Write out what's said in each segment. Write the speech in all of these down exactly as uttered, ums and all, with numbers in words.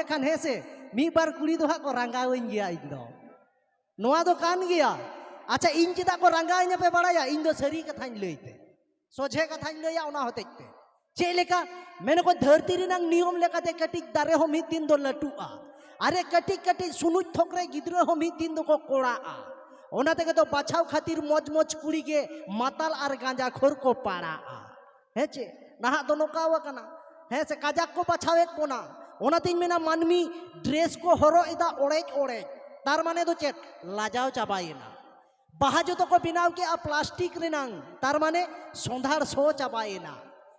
ᱠᱷᱟᱱ, ᱦᱮᱸ ᱥᱮ, ᱢᱤᱫ ᱵᱟᱨ ᱠᱩᱲᱤ ᱫᱚ ᱦᱟᱸᱜ ᱠᱚ ᱨᱟᱸᱜᱟᱣᱟᱹᱧ ᱜᱮᱭᱟ ᱤᱧ ᱫᱚ᱾ ᱱᱚᱣᱟ ᱫᱚ ᱠᱟᱱ ᱜᱮᱭᱟ᱾ ᱟᱪᱪᱷᱟ, ᱤᱧ ᱪᱮᱫᱟᱜ ᱠᱚ ᱨᱟᱸᱜᱟᱣᱤᱧᱟ ᱯᱮ ᱵᱟᱲᱟᱭᱟ? ᱤᱧ ᱫᱚ ᱥᱟᱹᱨᱤ ᱠᱟᱛᱷᱟᱧ ᱞᱟᱹᱭ ᱛᱮ, ᱥᱚᱡᱷᱮ ᱠᱟᱛᱷᱟᱧ ᱞᱟᱹᱭᱟ ᱚᱱᱟ ᱦᱚᱛᱮᱡ ᱛᱮ᱾ ᱪᱮᱫ ᱞᱮᱠᱟ? ᱢᱮᱱᱟᱠᱚ ᱫᱷᱟᱹᱨᱛᱤ ᱨᱮᱱᱟᱜ ᱱᱤᱭᱚᱢ ᱞᱮᱠᱟᱛᱮ ᱠᱟᱹᱴᱤᱡ ᱫᱟᱨᱮ ᱦᱚᱸ ᱢᱤᱫ ᱫᱤᱱ ᱫᱚ ᱞᱟᱹᱴᱩᱜᱼᱟ᱾ ᱟᱨᱮ ᱠᱟᱹᱴᱤᱡ ᱠᱟᱹᱴᱤᱡ ᱥᱩᱱᱩᱡ ᱛᱷᱚᱠ ᱨᱮ ᱜᱤᱫᱽᱨᱟᱹ ᱦᱚᱸ ᱢᱤᱫ ᱫᱤᱱ ᱫᱚᱠᱚ ᱠᱚᱲᱟᱜᱼᱟ᱾ ᱚᱱᱟ ᱛᱮᱜᱮ ᱫᱚ ᱵᱟᱪᱷᱟᱣ ᱠᱷᱟᱹᱛᱤᱨ ᱢᱚᱡᱽ ᱢᱚᱡᱽ ᱠᱩᱲᱤ ᱜᱮ ᱢᱟᱛᱟᱞ ᱟᱨ ᱜᱟᱸᱡᱟ ᱠᱷᱳᱨ ᱠᱚ ᱯᱟᱲᱟᱜᱼᱟ᱾ ᱦᱮᱸ ᱪᱮ? ᱱᱟᱦᱟᱜ ᱫᱚ ᱱᱚᱝᱠᱟᱣ ᱟᱠᱟᱱᱟ᱾ ᱦᱮᱸ ᱥᱮ, ᱠᱟᱡᱟᱠ ᱠᱚ ᱵᱟᱪᱷᱟᱣᱮᱫ ᱵᱚᱱᱟ᱾ ᱚᱱᱟᱛᱤᱧ ᱢᱮᱱᱟ, ᱢᱟᱹᱱᱢᱤ ᱰᱨᱮᱥ ᱠᱚ ᱦᱚᱨᱚᱜ ᱮᱫᱟ ᱚᱲᱮᱡ ᱚᱲᱮᱡ, ᱛᱟᱨ ᱢᱟᱱᱮ ᱫᱚ ᱪᱮᱫ? ᱞᱟᱡᱟᱣ ᱪᱟᱵᱟᱭᱮᱱᱟ᱾ ᱵᱟᱦᱟ ᱡᱚᱛᱚ ᱠᱚ ᱵᱮᱱᱟᱣ ᱠᱮᱜᱼᱟ ᱯᱞᱟᱥᱴᱤᱠ ᱨᱮᱱᱟᱝ, ᱛᱟᱨ ᱢᱟᱱᱮ ᱥᱚᱸᱫᱷᱟᱲ ᱥᱚ ᱪᱟᱵᱟᱭᱮᱱᱟ᱾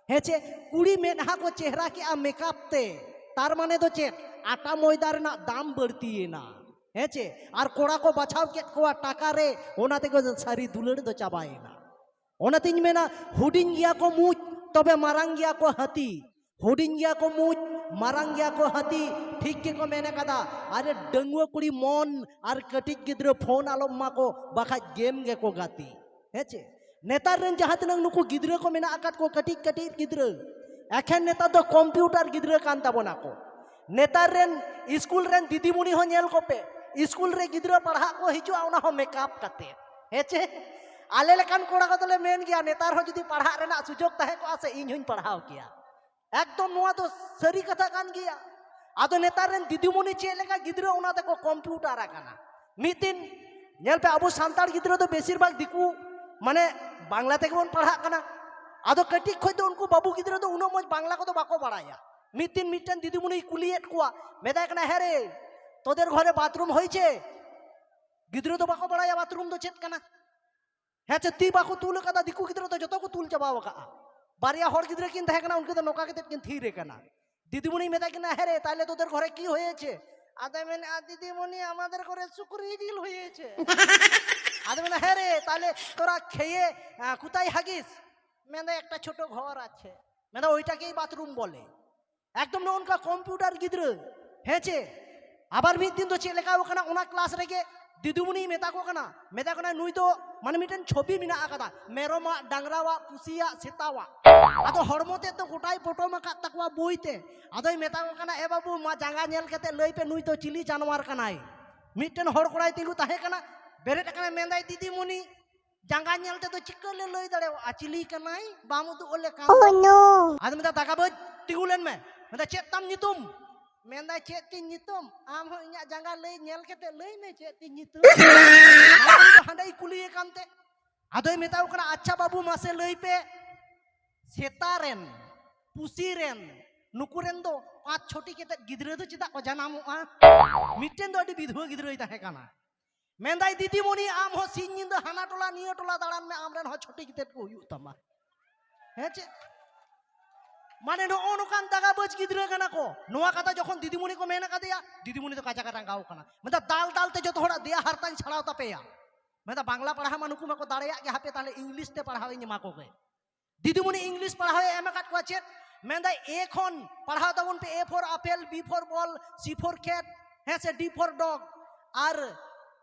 ᱦᱮᱸ ᱪᱮ? ᱠᱩᱲᱤ ᱢᱮᱫᱦᱟ ᱠᱚ ᱪᱮᱦᱨᱟ ᱠᱮᱜᱼᱟ ᱢᱮᱠᱟᱯ ᱛᱮ, ᱛᱟᱨ ᱢᱟᱱᱮ ᱫᱚ ᱪᱮᱫ? ᱟᱴᱟ ᱢᱚᱭᱫᱟ ᱨᱮᱱᱟᱜ ᱫᱟᱢ ᱵᱟᱹᱲᱛᱤᱭᱮᱱᱟ᱾ ᱦᱮᱸ ᱪᱮ? ᱟᱨ ᱠᱚᱲᱟ ᱠᱚ ᱵᱟᱪᱷᱟᱣ ᱠᱮᱫ ᱠᱚᱣᱟ ᱴᱟᱠᱟ ᱨᱮ, ᱚᱱᱟ ᱛᱮᱜᱮ ᱥᱟᱹᱨᱤ ᱫᱩᱞᱟᱹᱲ ᱫᱚ ᱪᱟᱵᱟᱭᱮᱱᱟ᱾ ᱚᱱᱟᱛᱤᱧ ᱢᱮᱱᱟ, ᱦᱩᱰᱤᱧ ᱜᱮᱭᱟ ᱠᱚ ᱢᱩᱸᱡ, ᱛᱚᱵᱮ ᱢᱟᱨᱟᱝ ᱜᱮᱭᱟ ᱠᱚ ᱦᱟᱹᱛᱤ᱾ ᱦᱩᱰᱤᱧ ᱜᱮᱭᱟ ᱠᱚ ᱢᱩᱸᱡ, ᱢᱟᱨᱟᱝ ᱜᱮᱭᱟ ᱠᱚ ᱦᱟᱹᱛᱤ, ᱴᱷᱤᱠ ᱜᱮᱠᱚ ᱢᱮᱱ ᱟᱠᱟᱫᱟ᱾ ᱟᱨᱮ ᱰᱟᱺᱜᱩᱣᱟᱹ ᱠᱩᱲᱤ ᱢᱚᱱ ᱟᱨ ᱠᱟᱹᱴᱤᱡ ᱜᱤᱫᱽᱨᱟᱹ ᱯᱷᱳᱱ ᱟᱞᱚᱢ ᱮᱢᱟ ᱠᱚ, ᱵᱟᱠᱷᱟᱡ ᱜᱮᱢ ᱜᱮᱠᱚ ᱜᱟᱛᱮ᱾ ᱦᱮᱸ ᱪᱮ? ᱱᱮᱛᱟᱨ ᱨᱮᱱ ᱡᱟᱦᱟᱸ ᱛᱤᱱᱟᱹᱜ ᱱᱩᱠᱩ ᱜᱤᱫᱽᱨᱟᱹ ᱠᱚ ᱢᱮᱱᱟᱜ ᱟᱠᱟᱫ ᱠᱚ, ᱠᱟᱹᱴᱤᱡ ᱠᱟᱹᱴᱤᱡ ᱜᱤᱫᱽᱨᱟᱹ, ᱮᱠᱷᱮᱱ ᱱᱮᱛᱟᱨ ᱫᱚ ᱠᱚᱢᱯᱤᱭᱩᱴᱟᱨ ᱜᱤᱫᱽᱨᱟᱹ ᱠᱟᱱ ᱛᱟᱵᱚᱱᱟ ᱠᱚ᱾ ᱱᱮᱛᱟᱨ ᱨᱮᱱ ᱤᱥᱠᱩᱞ ᱨᱮᱱ ᱫᱤᱫᱤᱢᱩᱱᱤ ᱦᱚᱸ ᱧᱮᱞ ᱠᱚᱯᱮ, ᱤᱥᱠᱩᱞ ᱨᱮ ᱜᱤᱫᱽᱨᱟᱹ ᱯᱟᱲᱦᱟᱜ ᱠᱚ ᱦᱤᱡᱩᱜᱼᱟ, ᱚᱱᱟ ᱦᱚᱸ ᱢᱮᱠᱟᱯ ᱠᱟᱛᱮ᱾ ᱦᱮᱸ ᱪᱮ? ᱟᱞᱮ ᱞᱮᱠᱟᱱ ᱠᱚᱲᱟ ᱠᱚᱫᱚᱞᱮ ᱢᱮᱱ ᱜᱮᱭᱟ, ᱱᱮᱛᱟᱨ ᱦᱚᱸ ᱡᱩᱫᱤ ᱯᱟᱲᱦᱟᱜ ᱨᱮᱱᱟᱜ ᱥᱩᱡᱳᱜᱽ ᱛᱟᱦᱮᱸ ᱠᱚᱜᱼᱟ ᱥᱮ, ᱤᱧ ᱦᱚᱸᱧ ᱯᱟᱲᱦᱟᱣ ᱠᱮᱭᱟ᱾ ᱮᱠᱫᱚᱢ ᱱᱚᱣᱟ ᱫᱚ ᱥᱟᱹᱨᱤ ᱠᱟᱛᱷᱟ ᱠᱟᱱ ᱜᱮᱭᱟ᱾ ᱟᱫᱚ ᱱᱮᱛᱟᱨ ᱨᱮᱱ ᱫᱤᱫᱤᱢᱩᱱᱤ ᱪᱮᱫ ᱞᱮᱠᱟ ᱜᱤᱫᱽᱨᱟᱹ, ᱚᱱᱟ ᱛᱮᱠᱚ ᱠᱚᱢᱯᱤᱭᱩᱴᱟᱨ ᱟᱠᱟᱱᱟ᱾ ᱢᱤᱫ ᱫᱤᱱ ᱧᱮᱞ ᱯᱮ, ᱟᱵᱚ ᱥᱟᱱᱛᱟᱲ ᱜᱤᱫᱽᱨᱟᱹ ᱫᱚ ᱵᱮᱥᱤᱨ ᱵᱷᱟᱜᱽ ᱫᱤᱠᱩ, ᱢᱟᱱᱮ, ᱵᱟᱝᱞᱟ ᱛᱮᱜᱮ ᱵᱚᱱ ᱯᱟᱲᱦᱟᱜ ᱠᱟᱱᱟ᱾ ᱟᱫᱚ ᱠᱟᱹᱴᱤᱡ ᱠᱷᱚᱡ ᱫᱚ ᱩᱱᱠᱩ ᱵᱟᱹᱵᱩ ᱜᱤᱫᱽᱨᱟᱹ ᱫᱚ ᱩᱱᱟᱹᱜ ᱢᱚᱡᱽ ᱵᱟᱝᱞᱟ ᱠᱚᱫᱚ ᱵᱟᱠᱚ ᱵᱟᱲᱟᱭᱟ᱾ ᱢᱤᱫ ᱫᱤᱱ ᱢᱤᱫᱴᱮᱱ ᱫᱤᱫᱤᱢᱩᱱᱤᱭ ᱠᱩᱞᱤᱭᱮᱫ ᱠᱚᱣᱟ, ᱢᱮᱛᱟᱭ ᱠᱟᱱᱟ, "ᱦᱮᱸ ᱨᱮ, ᱛᱳᱫᱮᱨ ᱜᱷᱚᱨᱮ ᱵᱟᱛᱷᱨᱩᱢ ᱦᱚᱭᱮᱪᱷᱮ?" ᱜᱤᱫᱽᱨᱟᱹ ᱫᱚ ᱵᱟᱠᱚ ᱵᱟᱲᱟᱭᱟ ᱵᱟᱛᱷᱨᱩᱢ ᱫᱚ ᱪᱮᱫ ᱠᱟᱱᱟ᱾ ᱦᱮᱸ ᱪᱮ? ᱛᱤ ᱵᱟᱠᱚ ᱛᱩᱞ ᱟᱠᱟᱫᱟ, ᱫᱤᱠᱩ ᱜᱤᱫᱽᱨᱟᱹ ᱫᱚ ᱡᱚᱛᱚ ᱠᱚ ᱛᱩᱞ ᱪᱟᱵᱟᱣ ᱟᱠᱟᱫᱼᱟ᱾ ᱵᱟᱨᱭᱟ ᱦᱚᱲ ᱜᱤᱫᱽᱨᱟᱹ ᱠᱤᱱ ᱛᱟᱦᱮᱸ ᱠᱟᱱᱟ, ᱩᱱᱠᱤᱱ ᱫᱚ ᱱᱚᱝᱠᱟ ᱠᱟᱛᱮᱫ ᱠᱤᱱ ᱛᱷᱤᱨ ᱟᱠᱟᱱᱟ᱾ ᱫᱤᱫᱤᱢᱩᱱᱤ ᱢᱮᱛᱟᱭ ᱠᱟᱱᱟ, "ᱦᱮᱸ ᱨᱮ, ᱛᱟᱦᱞᱮ তোদের ঘরে কি হয়েছে?" ᱟᱫᱚᱭ ᱢᱮᱱᱮᱫᱼᱟ, "দিদিমণি, আমাদের ঘরে ᱥᱩᱠᱨᱤ ᱡᱤᱞ হয়েছে।" ᱟᱫᱚ ᱢᱮᱱᱟ, "ᱦᱮᱸ ᱨᱮ, ᱛᱟᱦᱞᱮ ᱛᱳᱨᱟ খেয়ে, আহ, কোথায় হাগিস?" ᱢᱮᱱᱫᱟ, "একটা ছোট ঘর আছে।" ᱢᱮᱱᱫᱟ, "ওইটাকেই বাথরুম বলে।" ᱮᱠᱫᱚᱢ ᱱᱚᱜᱼᱚ ᱱᱚᱝᱠᱟ ᱠᱚᱢᱯᱤᱭᱩᱴᱟᱨ ᱜᱤᱫᱽᱨᱟᱹ᱾ ᱦᱮᱸ ᱪᱮ? ᱟᱵᱟᱨ ᱢᱤᱫ ᱫᱤᱱ ᱫᱚ ᱪᱮᱫ ᱞᱮᱠᱟᱣ ᱠᱟᱱᱟ, ᱚᱱᱟ ᱠᱞᱟᱥ ᱨᱮᱜᱮ ᱫᱤᱫᱤᱢᱩᱱᱤᱭ ᱢᱮᱛᱟ ᱠᱚ ᱠᱟᱱᱟ, ᱢᱮᱛᱟ ᱠᱚ ᱠᱟᱱᱟ, ᱱᱩᱭ ᱫᱚ ᱢᱟᱱᱮ ᱢᱤᱫᱴᱮᱱ ᱪᱷᱚᱵᱤ ᱢᱮᱱᱟᱜ ᱟᱠᱟᱫᱟ, ᱢᱮᱨᱚᱢᱟᱜ, ᱰᱟᱝᱨᱟᱣᱟᱜ, ᱯᱩᱥᱤᱭᱟᱜ, ᱥᱮᱛᱟᱣᱟᱜ᱾ ᱟᱫᱚ ᱦᱚᱲᱢᱚ ᱛᱮᱫ ᱫᱚ ᱜᱚᱴᱟᱭ ᱯᱚᱴᱚᱢ ᱟᱠᱟᱫ ᱛᱟᱠᱚᱣᱟ ᱵᱳᱭ ᱛᱮ᱾ ᱟᱫᱚᱭ ᱢᱮᱛᱟ ᱠᱚ ᱠᱟᱱᱟ, "ᱮ ᱵᱟᱹᱵᱩ, ᱢᱟ ᱡᱟᱸᱜᱟ ᱧᱮᱞ ᱠᱟᱛᱮ ᱞᱟᱹᱭ ᱯᱮ, ᱱᱩᱭ ᱫᱚ ᱪᱤᱞᱤ ᱡᱟᱱᱣᱟᱨ ᱠᱟᱱᱟᱭ?" ᱢᱤᱫᱴᱮᱱ ᱦᱚᱲ ᱠᱚᱲᱟᱭ ᱛᱤᱸᱜᱩ ᱛᱟᱦᱮᱸ ᱠᱟᱱᱟ, ᱵᱮᱨᱮᱫ ᱟᱠᱟᱱᱟᱭ, ᱢᱮᱱᱫᱟᱭ, "ᱫᱤᱫᱤᱢᱩᱱᱤ, ᱡᱟᱸᱜᱟ ᱧᱮᱞ ᱛᱮᱫᱚ ᱪᱤᱠᱟᱹ ᱞᱮ ᱞᱟᱹᱭ ᱫᱟᱲᱮᱭᱟᱜᱼᱟ ᱪᱤᱞᱤ ᱠᱟᱱᱟᱭ, ᱵᱟᱢ ᱩᱫᱩᱜ ᱟᱞᱮ ᱠᱟᱱ ᱫᱚ?" ᱟᱫᱚ ᱢᱮᱱᱫᱟ, "ᱫᱟᱠᱟ ᱵᱟᱹᱡ, ᱛᱤᱸᱜᱩ ᱞᱮᱱ ᱢᱮ᱾" ᱢᱮᱱᱫᱟ, "ᱪᱮᱫ ᱛᱟᱢ ᱧᱩᱛᱩᱢ?" ᱢᱮᱱᱫᱟᱭ, "ᱪᱮᱫ ᱛᱤᱧ ᱧᱩᱛᱩᱢ? ᱟᱢ ᱦᱚᱸ ᱤᱧᱟᱹᱜ ᱡᱟᱸᱜᱟ ᱞᱟᱹᱭ, ᱧᱮᱞ ᱠᱟᱛᱮ ᱞᱟᱹᱭ ᱢᱮ ᱪᱮᱫ ᱛᱤᱧ ᱧᱩᱛᱩᱢ?" ᱟᱫᱚ ᱩᱱᱤ ᱫᱚ ᱦᱟᱸᱰᱮᱭ ᱠᱩᱞᱤᱭᱮ ᱠᱟᱱᱛᱮ, ᱟᱫᱚᱭ ᱢᱮᱛᱟ ᱠᱚ ᱠᱟᱱᱟ, "ᱟᱪᱪᱷᱟ ᱵᱟᱹᱵᱩ, ᱢᱟᱥᱮ ᱞᱟᱹᱭ ᱯᱮ, ᱥᱮᱛᱟ ᱨᱮᱱ, ᱯᱩᱥᱤ ᱨᱮᱱ, ᱱᱩᱠᱩ ᱨᱮᱱ ᱫᱚ ᱯᱟᱸᱪ ᱪᱷᱚᱴᱤ ᱠᱟᱛᱮ ᱜᱤᱫᱽᱨᱟᱹ ᱫᱚ ᱪᱮᱫᱟᱜ ᱠᱚ ᱡᱟᱱᱟᱢᱚᱜᱼᱟ?" ᱢᱤᱫᱴᱮᱱ ᱫᱚ ᱟᱹᱰᱤ ᱵᱤᱫᱷᱩᱣᱟᱹ ᱜᱤᱫᱽᱨᱟᱹᱭ ᱛᱟᱦᱮᱸ ᱠᱟᱱᱟ᱾ ᱢᱮᱱᱫᱟᱭ, "ᱫᱤᱫᱤᱢᱩᱱᱤ, ᱟᱢ ᱦᱚᱸ ᱥᱤᱧ ᱧᱤᱫᱟᱹ ᱦᱟᱱᱟ ᱴᱚᱞᱟ ᱱᱤᱭᱟᱹ ᱴᱚᱞᱟ ᱫᱟᱬᱟᱱ ᱢᱮ, ᱟᱢ ᱨᱮᱱ ᱦᱚᱸ ᱪᱷᱚᱴᱤ ᱠᱟᱛᱮ ᱠᱚ ᱦᱩᱭᱩᱜ ᱛᱟᱢᱟ᱾" ᱦᱮᱸ ᱪᱮ? ᱢᱟᱱᱮ ᱱᱚᱜᱼᱚ ᱱᱚᱝᱠᱟᱱ ᱫᱟᱜᱟ ᱵᱟᱹᱡ ᱜᱤᱫᱽᱨᱟᱹ ᱠᱟᱱᱟ ᱠᱚ᱾ ᱱᱚᱣᱟ ᱠᱟᱛᱷᱟ ᱡᱚᱠᱷᱚᱱ ᱫᱤᱫᱤᱢᱩᱱᱤ ᱠᱚ ᱢᱮᱱ ᱟᱠᱟᱫᱮᱭᱟ, ᱫᱤᱫᱤᱢᱩᱱᱤ ᱫᱚ ᱠᱟᱡᱟᱠ ᱮ ᱨᱟᱸᱜᱟᱣ ᱠᱟᱱᱟ᱾ ᱢᱮᱱᱫᱟ, "ᱫᱟᱞ ᱫᱟᱞ ᱛᱮ ᱡᱚᱛᱚ ᱦᱚᱲᱟᱜ ᱫᱮᱭᱟ ᱦᱟᱨᱛᱟᱧ ᱪᱷᱟᱲᱟᱣ ᱛᱟᱯᱮᱭᱟ᱾" ᱢᱮᱱᱫᱟ, "ᱵᱟᱝᱞᱟ ᱯᱟᱲᱦᱟᱣ ᱢᱟ ᱱᱩᱠᱩ ᱢᱟᱠᱚ ᱫᱟᱲᱮᱭᱟᱜ ᱜᱮ, ᱦᱟᱯᱮ ᱛᱟᱦᱞᱮ ᱤᱝᱞᱤᱥ ᱛᱮ ᱯᱟᱲᱦᱟᱣ ᱤᱧ ᱮᱢᱟ ᱠᱚᱜᱮ᱾" ᱫᱤᱫᱤᱢᱩᱱᱤ ᱤᱝᱞᱤᱥ ᱯᱟᱲᱦᱟᱣ ᱮ ᱮᱢ ᱟᱠᱟᱫ ᱠᱚᱣᱟ᱾ ᱪᱮᱫ ᱢᱮᱱᱫᱟᱭ? A ᱠᱷᱚᱱ ᱯᱟᱲᱦᱟᱣ ᱛᱟᱵᱚᱱ ᱯᱮ, A for apple, B for ball, C for cat, ᱦᱮᱸ ᱥᱮ, D for dog, ᱟᱨ,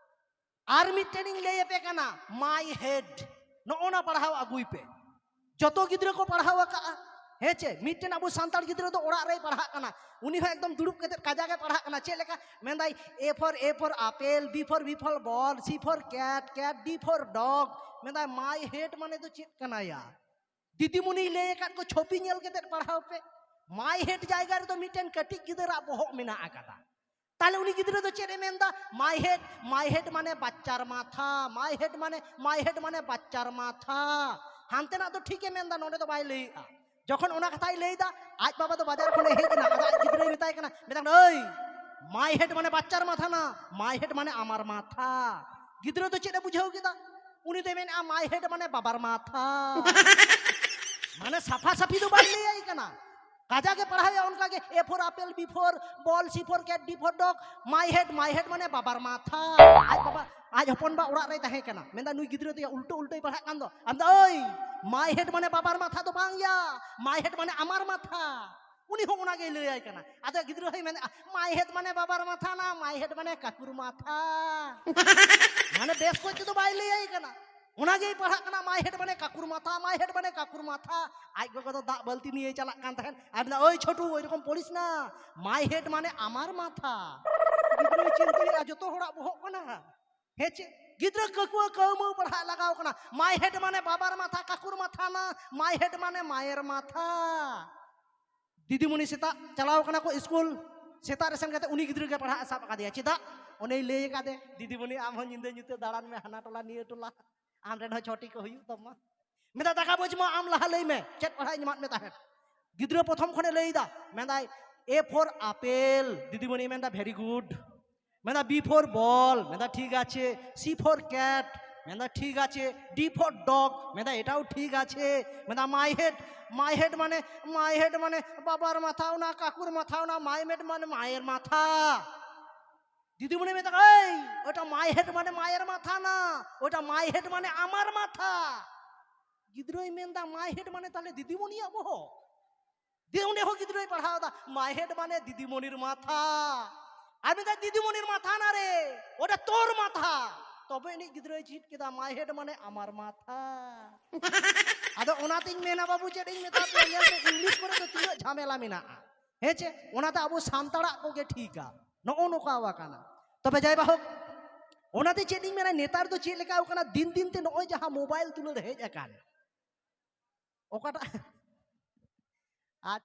ᱟᱨ ᱢᱤᱫᱴᱮᱱ ᱤᱧ ᱞᱟᱹᱭ ᱟᱯᱮ ᱠᱟᱱᱟ, my head᱾ ᱱᱚᱜᱼᱚ ᱱᱟ ᱯᱟᱲᱦᱟᱣ ᱟᱹᱜᱩᱭ ᱯᱮ᱾ ᱡᱚᱛᱚ ᱜᱤᱫᱽᱨᱟᱹ ᱠᱚ ᱯᱟᱲᱦᱟᱣ ᱟᱠᱟᱫᱼᱟ᱾ ᱦᱮᱸ ᱪᱮ? ᱢᱤᱫᱴᱮᱱ ᱟᱵᱚ ᱥᱟᱱᱛᱟᱲ ᱜᱤᱫᱽᱨᱟᱹ ᱫᱚ ᱚᱲᱟᱜ ᱨᱮᱭ ᱯᱟᱲᱦᱟᱜ ᱠᱟᱱᱟ, ᱩᱱᱤ ᱦᱚᱸ ᱮᱠᱫᱚᱢ ᱫᱩᱲᱩᱵ ᱠᱟᱛᱮ ᱠᱟᱡᱟᱠ ᱮ ᱯᱟᱲᱦᱟᱜ ᱠᱟᱱᱟ᱾ ᱪᱮᱫ ᱞᱮᱠᱟ? ᱢᱮᱱᱫᱟᱭ, A for, A for apple, B for, B for ball, C for cat, cat, D for dog᱾ ᱢᱮᱱᱫᱟᱭ, my head ᱢᱟᱱᱮ ᱫᱚ ᱪᱮᱫ ᱠᱟᱱᱟᱭᱟ? ᱫᱤᱫᱤᱢᱩᱱᱤᱭ ᱞᱟᱹᱭ ᱟᱠᱟᱫ ᱠᱚ, ᱪᱷᱚᱵᱤ ᱧᱮᱞ ᱠᱟᱛᱮ ᱯᱟᱲᱦᱟᱣ ᱯᱮ᱾ My head ᱡᱟᱭᱜᱟ ᱨᱮᱫᱚ ᱢᱤᱫᱴᱮᱱ ᱠᱟᱹᱴᱤᱡ ᱜᱤᱫᱽᱨᱟᱹ ᱟᱜ ᱵᱚᱦᱚᱜ ᱢᱮᱱᱟᱜ ᱟᱠᱟᱫᱟ᱾ ᱛᱟᱦᱞᱮ ᱩᱱᱤ ᱜᱤᱫᱽᱨᱟᱹ ᱫᱚ ᱪᱮᱫ ᱮ ᱢᱮᱱᱫᱟ? My head, my head ᱢᱟᱱᱮ ᱵᱟᱪᱪᱟᱨ ᱢᱟᱛᱷᱟ, my head ᱢᱟᱱᱮ, my head ᱢᱟᱱᱮ ᱵᱟᱪᱪᱟᱨ ᱢᱟᱛᱷᱟ᱾ ᱦᱟᱱᱛᱮᱱᱟᱜ ᱫᱚ ᱴᱷᱤᱠ ᱮ ᱢᱮᱱᱫᱟ, ᱱᱚᱰᱮ ᱫᱚ ᱵᱟᱭ ᱞᱟᱹᱭᱮᱜᱼᱟ᱾ ᱡᱚᱠᱷᱚᱱ ᱚᱱᱟ ᱠᱟᱛᱷᱟᱭ ᱞᱟᱹᱭᱫᱟ, ᱟᱡ ᱵᱟᱵᱟ ᱫᱚ ᱵᱟᱡᱟᱨ ᱠᱷᱚᱱᱮ ᱦᱮᱡ ᱮᱱᱟ, ᱟᱫᱚ ᱟᱡ ᱜᱤᱫᱽᱨᱟᱹᱭ ᱢᱮᱛᱟᱭ ᱠᱟᱱᱟ, ᱢᱮᱛᱟᱭ ᱠᱟᱱᱟ, "ᱳᱭ, my head ᱢᱟᱱᱮ ᱵᱟᱪᱪᱟᱨ ᱢᱟᱛᱷᱟ ᱱᱟ, my head ᱢᱟᱱᱮ ᱟᱢᱟᱨ ᱢᱟᱛᱷᱟ᱾" ᱜᱤᱫᱽᱨᱟᱹ ᱫᱚ ᱪᱮᱫ ᱮ ᱵᱩᱡᱷᱟᱹᱣ ᱠᱮᱫᱟ? ᱩᱱᱤ ᱫᱚᱭ ᱢᱮᱱᱮᱫᱼᱟ, "My head ᱢᱟᱱᱮ ᱵᱟᱵᱟᱨ ᱢᱟᱛᱷᱟ᱾" ᱢᱟᱱᱮ ᱥᱟᱯᱷᱟ ᱥᱟᱯᱷᱤ ᱫᱚ ᱵᱟᱭ ᱞᱟᱹᱭᱟᱭ ᱠᱟᱱᱟ᱾ ᱠᱟᱡᱟᱠ ᱮ ᱯᱟᱲᱦᱟᱣᱮᱭᱟ ᱚᱱᱠᱟ ᱜᱮ, A for apple, B for ball, C for cat, D for dog, my head, my head ᱢᱟᱱᱮ ᱵᱟᱵᱟᱨ ᱢᱟᱛᱷᱟ᱾ ᱟᱡ ᱵᱟᱵᱟ, ᱟᱡ ᱦᱚᱯᱚᱱ ᱵᱟ ᱚᱲᱟᱜ ᱨᱮᱭ ᱛᱟᱦᱮᱸ ᱠᱟᱱᱟ, ᱢᱮᱱᱫᱟ, "ᱱᱩᱭ ᱜᱤᱫᱽᱨᱟᱹ ᱫᱚᱭᱟ ᱩᱞᱴᱟᱹ ᱩᱞᱴᱟᱹᱭ ᱯᱟᱲᱦᱟᱜ ᱠᱟᱱ ᱫᱚ, ᱟᱢ ᱫᱚ, ᱳᱭ, my head ᱢᱟᱱᱮ ᱵᱟᱵᱟᱨ ᱢᱟᱛᱷᱟ ᱫᱚ ᱵᱟᱝ ᱭᱟ, my head ᱢᱟᱱᱮ ᱟᱢᱟᱨ ᱢᱟᱛᱷᱟ᱾" ᱩᱱᱤ ᱦᱚᱸ ᱚᱱᱟᱜᱮᱭ ᱞᱟᱹᱭᱟᱭ ᱠᱟᱱᱟ᱾ ᱟᱫᱚ ᱜᱤᱫᱽᱨᱟᱹ ᱦᱚᱸᱭ ᱢᱮᱱᱮᱫᱼᱟ, "My head ᱢᱟᱱᱮ ᱵᱟᱵᱟᱨ ᱢᱟᱛᱷᱟ ᱱᱟ, my head ᱢᱟᱱᱮ ᱠᱟᱠᱩᱨ ᱢᱟᱛᱷᱟ᱾" ᱢᱟᱱᱮ ᱵᱮᱥ ᱠᱚᱡ ᱛᱮᱫᱚ ᱵᱟᱭ ᱞᱟᱹᱭᱟᱭ ᱠᱟᱱᱟ᱾ ᱚᱱᱟᱜᱮᱭ ᱯᱟᱲᱦᱟᱜ ᱠᱟᱱᱟ, "My head ᱢᱟᱱᱮ ᱠᱟᱠᱩᱨ ᱢᱟᱛᱷᱟ, my head ᱢᱟᱱᱮ ᱠᱟᱠᱩᱨ ᱢᱟᱛᱷᱟ᱾" ᱟᱡ ᱜᱚᱜᱚ ᱫᱚ ᱫᱟᱜ ᱵᱟᱹᱞᱛᱤ ᱱᱤᱭᱮ ᱪᱟᱞᱟᱜ ᱠᱟᱱ ᱛᱟᱦᱮᱸᱫ᱾ ᱟᱨ ᱢᱮᱱᱫᱟ, "ᱳᱭ ᱪᱷᱳᱴᱩ, ᱳᱭ ᱨᱚᱠᱚᱢ ᱯᱚᱲᱤᱥ ᱱᱟ, my head ᱢᱟᱱᱮ ᱟᱢᱟᱨ ᱢᱟᱛᱷᱟ᱾" ᱜᱤᱫᱽᱨᱟᱹᱭ ᱪᱤᱱᱛᱟᱹᱭᱮᱫᱼᱟ, ᱡᱚᱛᱚ ᱦᱚᱲᱟᱜ ᱵᱚᱦᱚᱜ ᱠᱟᱱᱟ᱾ ᱦᱮᱸ ᱪᱮ? ᱜᱤᱫᱽᱨᱟᱹ ᱠᱟᱹᱠᱩᱣᱟᱹ ᱠᱟᱹᱣᱢᱟᱹᱣ ᱯᱟᱲᱦᱟᱜ ᱞᱟᱜᱟᱣ ᱠᱟᱱᱟ᱾ My head ᱢᱟᱱᱮ ᱵᱟᱵᱟᱨ ᱢᱟᱛᱷᱟ, ᱠᱟᱠᱩᱨ ᱢᱟᱛᱷᱟ ᱱᱟ, my head ᱢᱟᱱᱮ ᱢᱟᱭᱮᱨ ᱢᱟᱛᱷᱟ᱾ ᱫᱤᱫᱤᱢᱩᱱᱤ ᱥᱮᱛᱟᱜ ᱪᱟᱞᱟᱣ ᱠᱟᱱᱟ ᱠᱚ ᱥᱠᱩᱞ᱾ ᱥᱮᱛᱟᱜ ᱨᱮ ᱥᱮᱱ ᱠᱟᱛᱮ ᱩᱱᱤ ᱜᱤᱫᱽᱨᱟᱹ ᱜᱮ ᱯᱟᱲᱦᱟᱜ ᱮ ᱥᱟᱵ ᱟᱠᱟᱫᱮᱭᱟ᱾ ᱪᱮᱫᱟᱜ? ᱚᱱᱮᱭ ᱞᱟᱹᱭ ᱟᱠᱟᱫᱮ, "ᱫᱤᱫᱤᱢᱩᱱᱤ, ᱟᱢ ᱦᱚᱸ ᱧᱤᱫᱟᱹ ᱧᱩᱛᱟᱹ ᱫᱟᱬᱟᱱ ᱢᱮ, ᱦᱟᱱᱟ ᱴᱚᱞᱟ ᱱᱤᱭᱟᱹ ᱴᱚᱞᱟ, ᱟᱢ ᱨᱮᱱ ᱦᱚᱸ ᱪᱷᱚᱴᱤ ᱠᱚ ᱦᱩᱭᱩᱜ ᱛᱟᱢᱟ᱾" ᱢᱮᱱᱫᱟ, "ᱫᱟᱠᱟ ᱵᱟᱹᱡᱽ ᱢᱟ, ᱟᱢ ᱞᱟᱦᱟ ᱞᱟᱹᱭ ᱢᱮ, ᱪᱮᱫ ᱯᱟᱲᱦᱟᱜ ᱤᱧ ᱮᱢᱟᱫ ᱢᱮ ᱛᱟᱦᱮᱸᱫ?" ᱜᱤᱫᱽᱨᱟᱹ ᱯᱨᱚᱛᱷᱚᱢ ᱠᱷᱚᱱᱮ ᱞᱟᱹᱭ ᱮᱫᱟ, ᱢᱮᱱᱫᱟᱭ, "A for apple᱾" ᱫᱤᱫᱤᱢᱩᱱᱤ ᱢᱮᱱᱫᱟ, "Very good᱾" ᱢᱮᱱᱫᱟ, "B for ball᱾" ᱢᱮᱱᱫᱟ, "ᱴᱷᱤᱠ ᱟᱪᱷᱮ᱾" "C for cat᱾" ᱢᱮᱱᱫᱟ, "ᱴᱷᱤᱠ ᱟᱪᱷᱮ᱾" "D for dog᱾" ᱢᱮᱱᱫᱟ, "ᱮᱴᱟᱣ ᱴᱷᱤᱠ ᱟᱪᱷᱮ᱾" ᱢᱮᱱᱫᱟ, "My head, my head ᱢᱟᱱᱮ, my head ᱢᱟᱱᱮ ᱵᱟᱵᱟᱨ ᱢᱟᱛᱷᱟ ᱚᱱᱟ, ᱠᱟᱠᱩᱨ ᱢᱟᱛᱷᱟ ᱚᱱᱟ, my head ᱢᱟᱱᱮ ᱢᱟᱭᱮᱨ ᱢᱟᱛᱷᱟ᱾" ᱫᱤᱫᱤᱢᱩᱱᱤ ᱢᱮᱛᱟ ᱠᱚ, "ᱳᱭ, ᱳᱴᱟ my head ᱢᱟᱱᱮ ᱢᱟᱭᱮᱨ ᱢᱟᱛᱷᱟ ᱱᱟ, ᱳᱴᱟ my head ᱢᱟᱱᱮ ᱟᱢᱟᱨ ᱢᱟᱛᱷᱟ᱾" ᱜᱤᱫᱽᱨᱟᱹᱭ ᱢᱮᱱᱫᱟ, "My head ᱢᱟᱱᱮ ᱛᱟᱦᱞᱮ ᱫᱤᱫᱤᱢᱩᱱᱤᱭᱟᱜ ᱵᱚᱦᱚᱜ?" ᱫᱤᱭᱮ ᱚᱸᱰᱮ ᱦᱚᱸ ᱜᱤᱫᱽᱨᱟᱹᱭ ᱯᱟᱲᱦᱟᱣ ᱮᱫᱟ, "My head ᱢᱟᱱᱮ ᱫᱤᱫᱤᱢᱩᱱᱤᱨ ᱢᱟᱛᱷᱟ᱾" ᱟᱨ ᱢᱮᱱᱫᱟ, "ᱫᱤᱫᱤᱢᱩᱱᱤᱨ ᱢᱟᱛᱷᱟ ᱱᱟ ᱨᱮ, ᱚᱸᱰᱮ ᱛᱳᱨ ᱢᱟᱛᱷᱟ᱾" ᱛᱚᱵᱮ ᱟᱹᱱᱤᱡ ᱜᱤᱫᱽᱨᱟᱹᱭ ᱪᱮᱫ ᱠᱮᱫᱟ, "My head ᱢᱟᱱᱮ ᱟᱢᱟᱨ ᱢᱟᱛᱷᱟ᱾" ᱟᱫᱚ ᱚᱱᱟᱛᱤᱧ ᱢᱮᱱᱟ, ᱵᱟᱹᱵᱩ, ᱪᱮᱫ ᱤᱧ ᱢᱮᱛᱟ ᱯᱮᱭᱟ, ᱧᱮᱞ ᱯᱮ, ᱤᱝᱞᱤᱥ ᱠᱚᱨᱮ ᱫᱚ ᱛᱤᱱᱟᱹᱜ ᱡᱷᱟᱢᱮᱞᱟ ᱢᱮᱱᱟᱜᱼᱟ᱾ ᱦᱮᱸ ᱪᱮ? ᱚᱱᱟᱛᱮ ᱟᱵᱚ ᱥᱟᱱᱛᱟᱲᱟᱜ ᱠᱚᱜᱮ ᱴᱷᱤᱠᱟ, ᱱᱚᱜᱼᱚ ᱱᱚᱝᱠᱟ ᱟᱠᱟᱱᱟ᱾ ᱛᱚᱵᱮ ᱡᱟᱭ ᱵᱟᱦᱳᱠ, ᱚᱱᱟᱛᱮ ᱪᱮᱫ ᱤᱧ ᱢᱮᱱᱟ, ᱱᱮᱛᱟᱨ ᱫᱚ ᱪᱮᱫ ᱞᱮᱠᱟ ᱟᱠᱟᱱᱟ, ᱫᱤᱱ ᱫᱤᱱ ᱛᱮ ᱱᱚᱜᱼᱚᱭ ᱡᱟᱦᱟᱸ ᱢᱳᱵᱟᱭᱤᱞ ᱫᱩᱞᱟᱹᱲ ᱦᱮᱡ ᱟᱠᱟᱱ, ᱚᱠᱟᱴᱟᱜ